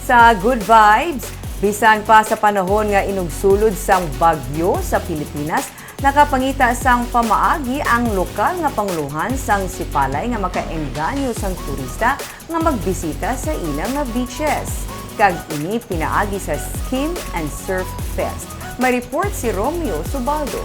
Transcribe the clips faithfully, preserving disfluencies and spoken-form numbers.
Sa Good Vibes, bisan pa sa panahon nga inugsulod sang bagyo sa Pilipinas, nakapangita sang pamaagi ang lokal nga pangulohan sang Sipalay nga makaengganyo sang turista nga magbisita sa ila nga beaches. Kag ini pinaagi sa Skim and Surf Fest. May report si Romeo Subaldo.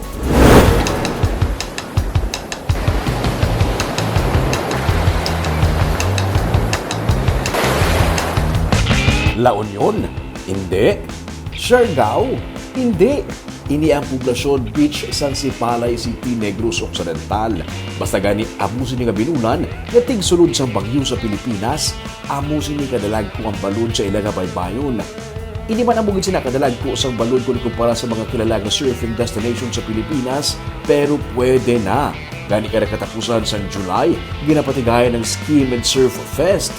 La Union? Hindi. Siargao? Hindi. Ini ang poblasyon beach sang Sipalay City, Negros Occidental. Basta gani, amo sini nga binulan nga tigsulod sang bagyo sa Pilipinas, amo sini kadalagko ang balod sa ila nga baybayon. Hindi man amo gid sina kadalagko sang balod kon ikumpara sa mga kilala nga surfing destination sa Pilipinas, pero pwede na. Gani kada katapusan sang July, ginapatigayon ang Skim and Surf Fest.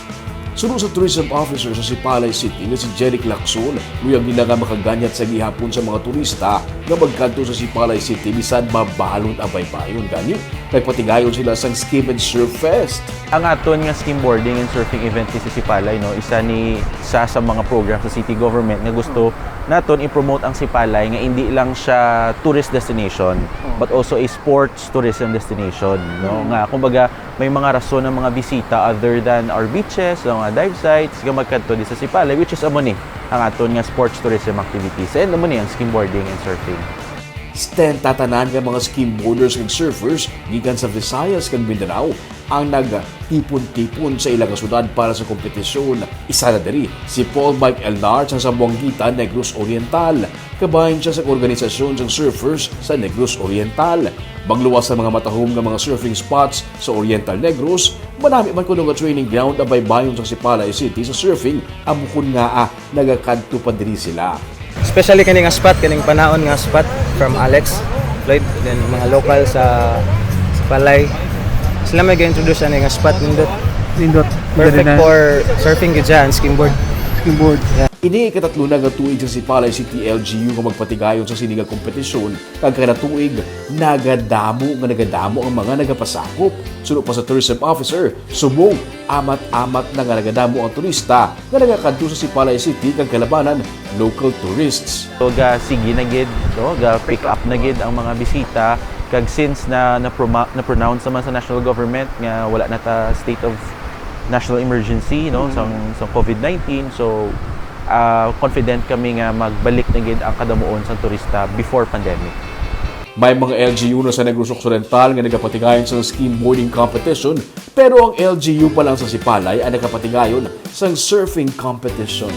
Suno sa Tourism Officer sa Sipalay City nga si Jeric Lacson, luyag nila nga makaganyat sa gihapon sa mga turista nga magkadto sa Sipalay City bisan mabalod ang baybayon. Gani, nagpatigayon sila sang Skim and Surf Fest. Ang aton nga skimboarding and surfing event ni sa Sipalay, no, isa ni sa, sa mga program sa city government nga gusto naton i-promote ang Sipalay nga hindi lang siya tourist destination but also a sports tourism destination, no, nga kumbaga may mga rason ang mga bisita other than our beaches, ang mga dive sites nga magkadto di sa Sipalay, which is amo ni ang aton nga sports tourism activities, and amo ni ang skimboarding and surfing. Stent tatanan nga mga skimboarders kag surfers gikan sa Visayas kag Mindanao ang nagtipon-tipon sa ila nga syudad para sa kompetisyon. Isa na diri si Paul Mike Elnar sang Zamboanguita, Negros Oriental. Kabahin siya sa organisasyon sang surfers sa Negros Oriental. Magluwas sa mga matahom nga mga surfing spots sa Oriental Negros, manami man kuno nga training ground ang baybayon sang Sipalay City sa surfing, amo kon ngaa nagakadto pa diri sila. Especially kani nga spot, kaning panaon nga spot from Alex Floyd, then mga local sa Palay. Sila may ga-introduce ani nga spot, nindot. Nindot. Perfect Very nice. For surfing gyud siya, and skimboard. Skimboard. Ini ikatatlo na nga tuig sa Sipalay City L G U nga magpatigayon sa sini nga kompetisyon, kag kada tuig nagadamo nga nagadamo ang mga nagapasakop. Suno pa sa tourism officer, subong amat-amat na nga nagadamo ang turista nga nagakadto sa Sipalay City kag kalabanan local tourists. So ga sige na gid, no, ga pick up na gid ang mga bisita, kag since na na, na pronounce naman sa national government nga wala na ta state of national emergency, no, sang, sang COVID nineteen, so ah, confident kami nga magbalik na gid ang kadamuon sang turista before pandemic. May mga L G U na sa Negros Occidental nga nagapatigayon sang skimboarding competition, pero ang L G U pa lang sa Sipalay ang nakapatigayon sang surfing competition.